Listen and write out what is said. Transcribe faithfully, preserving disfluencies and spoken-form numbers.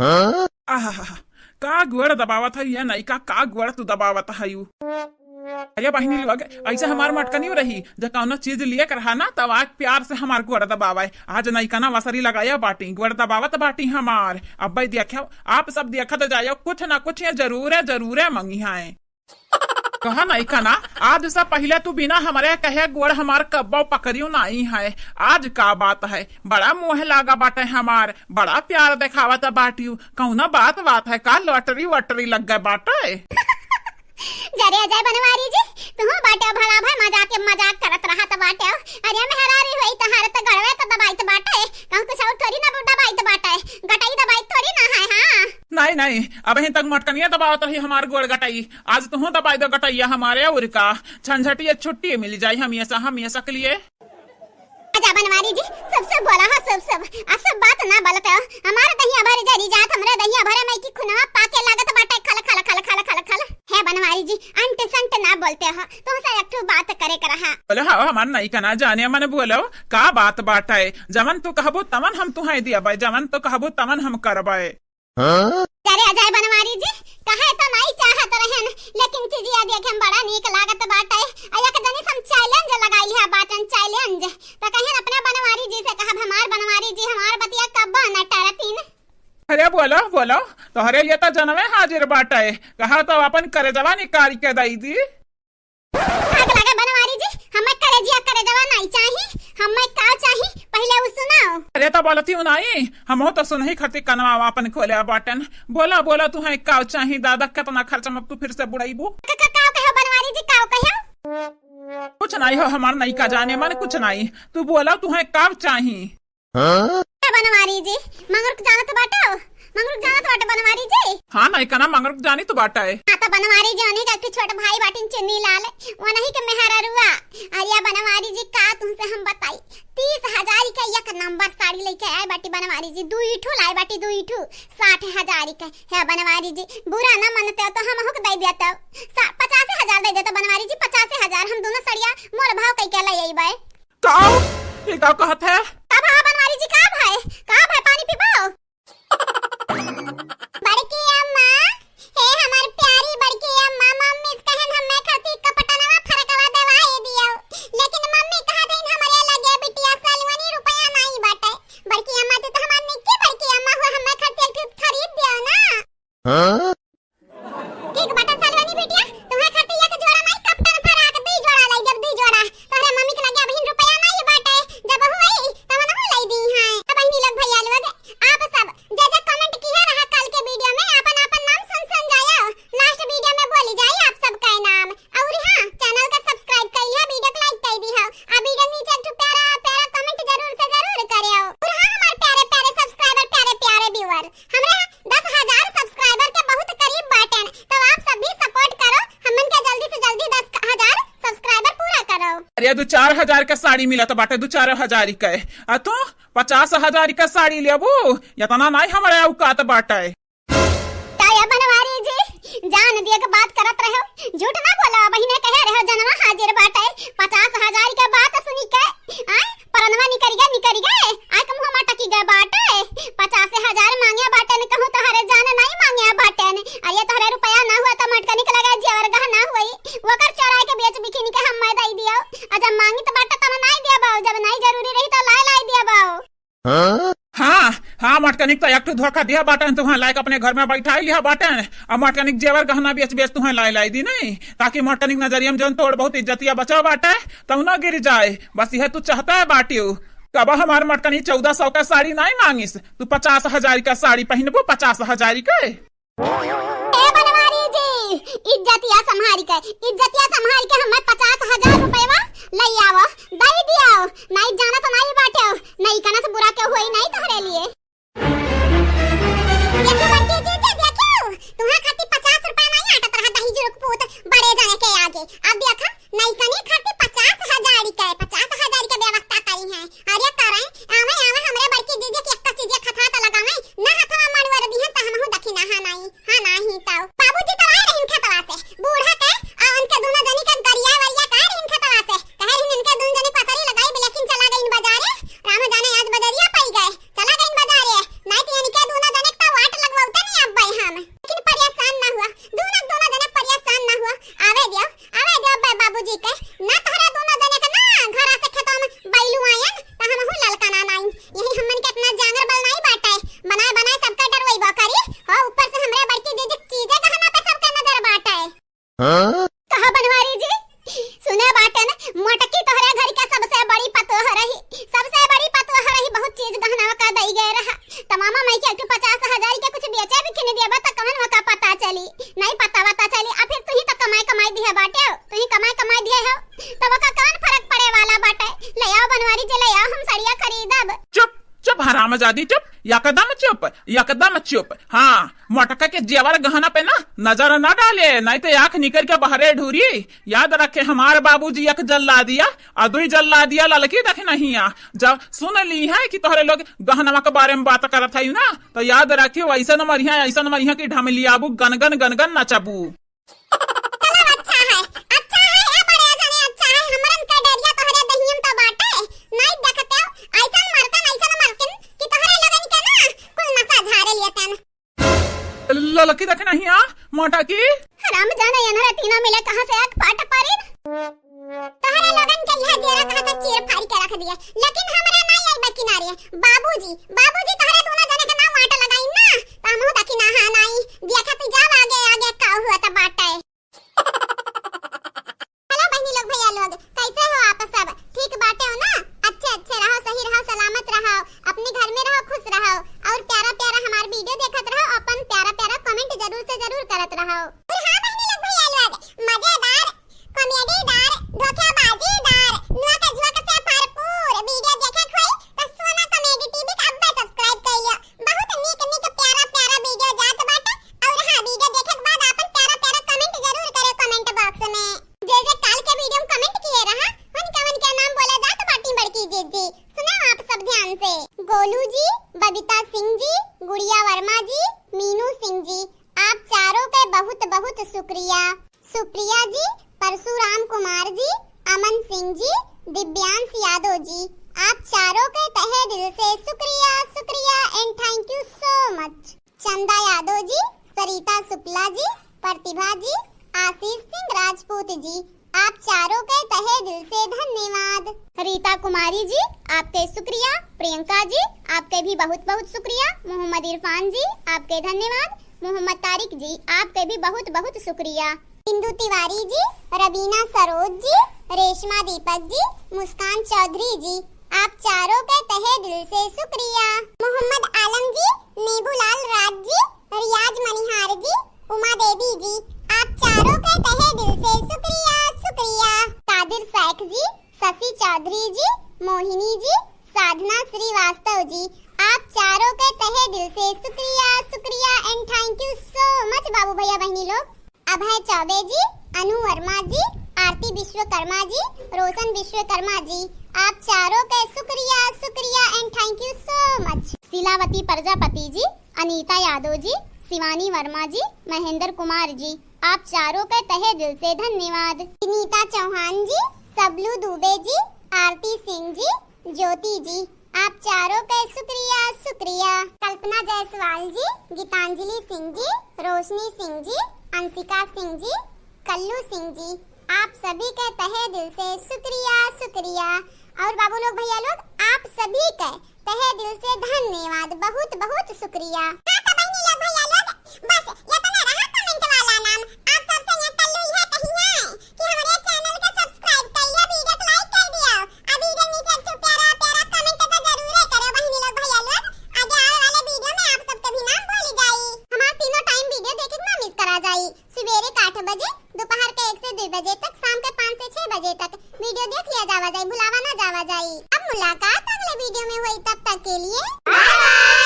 आहा, का गोड़ दबावत है ये नइका, का गोड़ तू दबावत है यू। अरे बहिनी लोग, ऐसे हमार मटकनी रही, जब कौनो चीज लिए के रहा ना, तब आके प्यार से हमार गोड़ दबावे। आज नइका ना वसरी लगाया बाटी, गोड़ दबावत बाटी हमार। अब भाई देखो, आप सब देखत जायो, कुछ ना कुछ ये जरूर है, जरूर है मंगी है। कहा नइका ना, आज से पहिले तू बिना हमरे कहे गोड़ हमार कब्बो पकड़ियो नाई है। आज का बात है, बड़ा मोह लागा बाटे हमार, बड़ा प्यार देखावत बाटियो। कौनो बात बात है का, लॉटरी वॉटरी लग गए बाटे? जरे अजय बनवारी जी, तुहू बाटे भला भाई, मजाक के मजाक करत रहत बाटे। अरे मेहरारू होई तहार त गड़वे त दबाइत बाटे, कहूँ कुछ और थोड़ी ना दबाइत बाटे, गटाई दबाइत थोड़ी ना है। हाँ। नहीं नहीं, अबहीं तक मटकनिया दबावत रही हमार गोड़ गटाई, आज तुहू दबाई दो गटैया हमारे। और का, झंझटिया छुट्टी मिल जाई हमेशा हमेशा के लिए। अच्छा बनवारी जी, सब सब बोला हो, सब सब, आ सब बात ना बोलत हो। हमार दहिया भर जरी जात, हमरे दहिया भरे में की खुनवा पाके लागत बाटे, खल खल खल खल खल खल। हे बनवारी जी, अंट संट ना बोलते हो, तुमसे एक ठो बात करे के रहा। बोलो हो, हमार नइका ना जाने मन बोलो, का बात बाटे? जवन तू कहबो तवन हम तुहाई दियाबे, जवन तू कहबो तवन हम करबे। हाँ? अरे अजय बनवारी जी, कहे तो नहीं चाहत रहन, लेकिन चीजिया देखे में बड़ा नीक लागत बाटे। आ एक जनी से हम challenge लगाई है बाटन, challenge। तो कहेन अपने बनवारी जी से कहब, हमार बनवारी जी हमार बतिया कब्बो न टरतीन। अरे बोलो, बोलो, तोहरे लिए तो जनवे हाजिर बाटे। कहा तो अपन करेजवा निकाल के दई दी। आग लागे बनवारी जी, हमें करेजिया करेजवा नाई चाही, हमें का चाही, पहिले उ सुनाओ। अरे तो बोलती हूँ नाई, हमहू तो सुनही खातिर कनवा अपन खोले बाटन। बोला, बोला, तुहे का चाही दादा, केतना खर्चा में तू फिर से बुड़ाईबू? का, का, का कहो बनवारी जी, का कहो? कुछ नाई हो, हमार नइका जाने मन कुछ नाई। तू बोला, तुहे का चाही? हाँ? ए बनवारी जी, मंगरुक जानत बाटो? मंगरुक जानत बाटो बनवारी जी? हाँ, नइका ना मंगरुक जानी तो बाटे। हाँ, तो बनवारी जी, उन्हीं का एक छोट भाई बाटिन चुन्नी लाल, उन्हीं के मेहररुआ। अरे बनवारी जी, का तुमसे हम बताई, तीस हजार के एक नंबर साड़ी लेके आए बाटी बनवारी जी, दुई ठो लाए बाटी, दुई ठो, साठ हजार के। हे बनवारी जी, बुरा ना मनते हो तो हम हुक दे देते हो। सा-, पचास हजार दे देते बनवारी जी, पचास हजार। हम दोनों सड़िया मोल भाव कई के ले आई बाए। का? ये का कहत है? का भा बनवारी जी, का भाई? का भाई, पानी पीबो? बड़की अम्मा, हे हमार प्यारी बड़की अम्मा, मम्मी से कहन हमें खातिर कपटनवा फरकवा देवाई दियो। लेकिन मम्मी कहत हईन हमरे लगे बिटिया सलवनी रुपया नाई बाटे। बड़की अम्मा, तू तो हमार निक्की बड़की अम्मा हो, हमें खातिर एक ठो खरीद दियो ना। हाँ? ठीक बाटे सलवनी बिटिया, तुहे खातिर एक जोड़ा नाई, कपटन फराक दुई जोड़ा लाई देब, दुई जोड़ा। तोहरे मम्मी के लगे अबहिन रुपया नाई बाटे, जब होई तब नहु लाई दी हैं। अब बहिनी लोग, भैया लोग, आप सब जे जे comment किहे रहा कल के video में, आपन आपन नाम सुन सुन जायो। Last video में बोली जाई आप सबका नाम। और हाँ, channel का subscribe कर लिया, video को like कर दी हो, आ video नीचे एक ठो प्यारा प्यारा comment जरूर से जरूर करे हो। और हाँ, हमारे प्यारे प्यारे subscriber, प्यारे प्यारे viewer, हमरा दस हजार subscriber के बहुत करीब बाटेन, तो आप सब भी support करो, हमन के जल्दी से जल्दी दस हजार subscriber पूरा करो। अरे, दो चार हजार के साड़ी मिलत बाटे, दो चार हजार के, आ तू पचास हजार के साड़ी लेबू? इतना नाई हमारे औकात बाटे। का या बनवारी जी, जान दिए के बात करत रहो, झूठ ना बोला, बहिने कहे रहो जनवा हाजिर बाटे, पचास हजार के बात सुनी के, आय, परनवा निकरि गए, निकरि गए, आय के मुँह मटकी गए बाटे। पचास हजार मांगे बाटे न कहूँ तोहरे जान नाई मांगे बाटे न। अरे तोहरे रुपया ना हुआ तो मटकनी के लगे जेवर गहना हुई, वकर चोराई के बेच बिकिन के हम मैं दई दियो। आ जब मांगी तो बाटे तब नाई दिया बाऊ, जब नाई जरूरी रही तो लाई लाई दिया बाऊ। हाँ? हाँ, हाँ, मटकनिक तो एक ठो धोखा दिया बाटन, तुहाँ लायक अपने घर में बैठा लिया बाटन। अब मटकनिक जेवर गहना बेच बेच तुहाँ लाई लाई दी नहीं, ताकि मटकनिक नजरिया में जौन तोड़ बहुत इज्जतिया बचा बाटे, तब ना गिर जाए। बस यह तू चाहता है बाटियो। कब हमार मटकनी चौदह सौ का साड़ी नहीं मांगिस, तू पचास हजार का साड़ी पहनबो, पचास हजार का। ए बनवारी जी, इज्जतिया संभारी के, इज्जतिया संभारी के हमें पचास हजार रुपयवा लई आवो, दई दियो। नाई जाना तो नाई बाटे, नाई कना से बुरा के होई नाई तोहरे लिए। देखो बड़की जीजी, देखो, तुहाँ खातिर पचास रुपया नाई आटत रहा दही जुरुक पूत बड़े जने के आगे। अब देखो, नई कने खातिर पचास हजार के, पचास हजार के व्यवस्था करी है। अरे करे, आवे, आवे, हमरे बड़की जीजी के एक चीज खथा त लगावे, ना हथवा मड़वर दिहन त हमहू दखी ना, हाँ नाई, हाँ नाई तो। बाबूजी तो आए रहिन खेतवा से, बूढ़ा के, आ उनके दोनों जनी के गरिया वरिया के आए रहिन खेतवा से, कहे रहिन इनके दोनों जनी पसरी लगाई, लेकिन चला गईन बाजारे, राम जाने आज बजरिया पाई गए, चला गईन बाजारे, नाई जादी चुप, एकदम चुप, एकदम चुप। हाँ, मोटका के जेवर गहना पे ना नजर ना डाले, नहीं तो आँख निकल के बहरे ढूरी। याद रखे, हमार बाबूजी एक जल्लादिया, आ दुई जल्लादिया ललकी दखिनहिया। जब सुन ली है कि तोहरे लोग गहनवा के बारे में बात करत है ना, तो याद रखे, वैसन मरिहा, ऐसन मरिहा कि ढमलियाबू गनगन गनगन नचबू। चलो अच्छा है, अच्छा है, ए बड़े जने, अच्छा है, हमरन के डरिया तोहरे दहियम तो बाटे, नहीं देखते हो, ऐसन मरकन, ऐसन मरकन कि तोहरे लोगन के ना कुल नसा झारे लिए तन। ललकी दखिनहिया, मोटकी। हराम जाने, एनहरे तीनों मिले कहाँ से एक पाट पारिन। तोहरे लोगन के यह जेरा कहा था चीर फाड़ के रख दिया, लेकिन हमरा नहीं आई बा किनारे। बाबूजी, बाबूजी तोहरे दोनों जने के नाम वाट लगाई ना, तो हमहू दखिनहा नाई, दिया खाती जाओ आगे, आगे का हुआ था बाटे। हेलो बहनी लोग, भैया लोग, कैसे हो आप सब? ठीक बाटे हो ना? अच्छे अच्छे रहो, सही रहो, सलामत रहो, अपने घर में रहो, खुश रहो और प्यारा प्यारा हमार वीडियो देखत रहो, अपन प्यारा प्यारा कमेंट जरूर से जरूर करत रहो। और हाँ बहनी लोग, भैया लोग, मजेदार, कॉमेडीदार, धोखेबाजीदार, नुआ के झुआ के से भरपूर वीडियो देखे के होई तो सोना कॉमेडी टीवी के अब्बे सब्सक्राइब कर लियो। बहुत नीक नीक प्यारा प्यारा वीडियो जात बाटे। और हाँ, वीडियो देखे के बाद आपन प्यारा प्यारा कमेंट जरूर करे कमेंट बॉक्स में। जे जे काल के वीडियो में कमेंट किए रहा, उनके उनके नाम बोला जात बाटी बड़की जीजी। सुनो आप सब ध्यान से। गोलू जी, बबीता सिंह जी, गुड़िया वर्मा जी, मीनू सिंह जी, आप चारों के बहुत बहुत शुक्रिया। सुप्रिया जी, परशुराम कुमार जी, अमन सिंह जी, दिव्यांश यादव जी, आप चारों के तहे दिल से शुक्रिया, शुक्रिया and thank you so much। चंदा यादव जी, सरिता शुक्ला जी, प्रतिभा जी, आशीष सिंह राजपूत जी, आप चारों के तहे दिल से धन्यवाद। रीता कुमारी जी, आपके शुक्रिया। प्रियंका जी, आपके भी बहुत बहुत शुक्रिया। मोहम्मद इरफान जी, आपके धन्यवाद। मोहम्मद तारिक जी, आपके भी बहुत बहुत शुक्रिया। इंदु तिवारी जी, रबीना सरोज जी, रेशमा दीपक जी, मुस्कान चौधरी जी, आप चारों के तहे दिल से शुक्रिया। मोहम्मद आलम जी, नीबूलाल राज जी, रियाज मनिहार जी, उमा देवी जी, आप चारों के तहे दिल से शुक्रिया, शुक्रिया। कादिर शेख जी, शशि चौधरी जी, मोहिनी जी, साधना श्रीवास्तव जी, आप चारों के तहे दिल से शुक्रिया, शुक्रिया and thank you so much बाबू भैया बहनी लोग। अभय चौबे जी, अनु वर्मा जी, आरती विश्वकर्मा जी, रोशन विश्वकर्मा जी, आप चारों के शुक्रिया, शुक्रिया and thank you so much। शिलावती प्रजापति जी, अनीता यादव जी, शिवानी वर्मा जी, महेंद्र कुमार जी, आप चारों के तहे दिल से धन्यवाद। विनीता चौहान जी, सबलू दुबे जी, आरती सिंह जी, ज्योति जी, आप चारों के शुक्रिया, शुक्रिया। कल्पना जायसवाल जी, गीतांजलि सिंह जी, रोशनी सिंह जी, अंशिका सिंह जी, कल्लू सिंह जी, आप सभी के तहे दिल से शुक्रिया, शुक्रिया। और बाबू लोग, भैया लोग, आप सभी के तहे दिल से धन्यवाद, बहुत बहुत शुक्रिया। हाँ तो बहनी लोग, भैया लोग, बस इतना रहा comment वाला नाम। आप सबसे ये कल्लू यह कही है कि हमारे channel के subscribe कर लियो, video को like कर दियो, और video नीचे एक ठो प्यारा प्यारा comment तो जरूर करो बहनी लोग, भैया लोग। आगे आवे वाले video में आप सबके भी नाम भूल जाई, हमार तीनों time video देखे के ना miss करा जाई। सुबेरे के आठ बजे, दोपहर के एक से दो बजे तक, शाम के पाँच से छह बजे तक video देख लिया जावा जाई, भुलावा ना जावा जाई। अब मुलाकात अगले video में होई, तब तक के लिए bye bye।